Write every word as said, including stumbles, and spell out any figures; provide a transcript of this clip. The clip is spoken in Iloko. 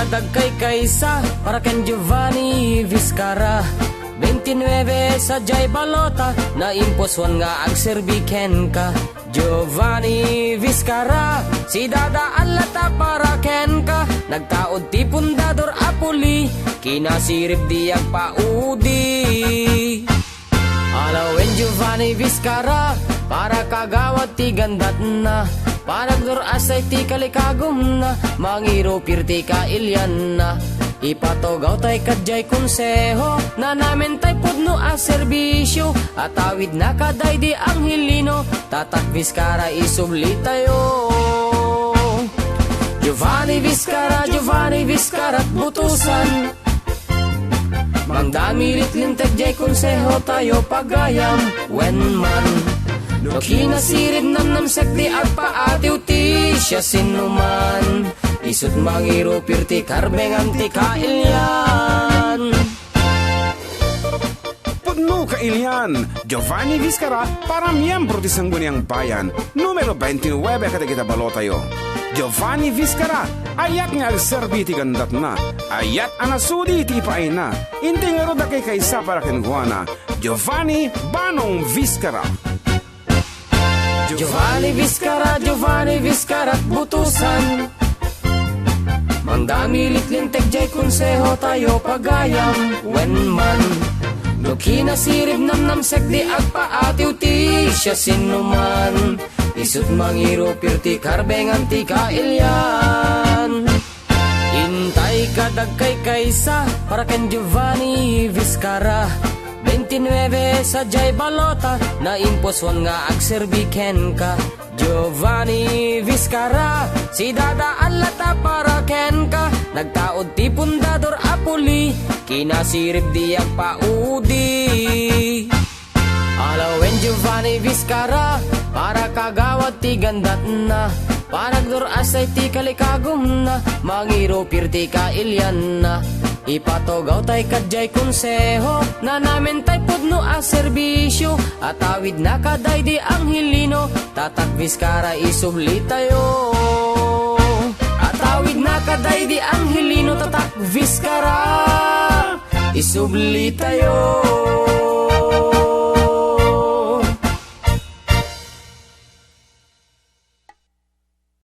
Dagkay kaysa para ken Giovanni Vizcara. Veintinueve sadiay balota, naimposuan nga agserbi kenka. Giovanni Vizcara, sidadaan latta para kenka. Nagtaud ti pundador a puli, kinasirib di agpaudi. Alawen Giovanni Vizcara, para kagawad ti gandatna, panagdur-asay ti kalikagumna, mangirupir ti kailianna. Ipatugaw tay kadiay konseho, nanamen tay pudno a serbisio, atawidna ka daydi Angelino, Tatak Vizcara, isubli tayo. Giovanni Vizcara, Giovanni Vizcara, butusan. Mangdamilit linteg diay konseho tayo pagayam, wen man. No kinasirib namnamsek di agpaatiw ti siasinoman, isut' mangirupir ti karbengan ti kailian. Pudno kailian, Giovanni Vizcara para miembro ti Sangguniang Bayan, numero veintinueve kadagita balotayo. Giovanni Vizcara, ayat nga agserbi ti gandatna, ayat a nasudi ti ipaayna, intay ngarud a kaysa para kenkuana, Giovanni Banong Vizcara. Giovanni Vizcara, Giovanni Vizcara, butusan. Mangdamilit linteg diay konseho tayo pagayam, wen man. No kinasirib namnamsek di agpaatiw ti siasinoman, isut' mangirupir ti karbengan ti kailian. Intay ka dagkay kaysa para ken Giovanni Vizcara. Veintinueve sadiay balota, naimposuan nga agserbi kenka. Giovanni Vizcara, sidadaan latta para kenka. Nagtaud ti pundador a puli, kinasirib di agpaudi. Alawen Giovanni Vizcara, para kagawad ti gandatna, panagdur-asay ti kalikagumna, mangirupir ti kailianna. Ipatugaw tay kadiay konseho, nanamen tay pudno a serbisio, atawidna ka daydi Angelino, Tatak Vizcara, isubli tayo. Atawidna ka daydi Angelino, Tatak Vizcara, isubli tayo.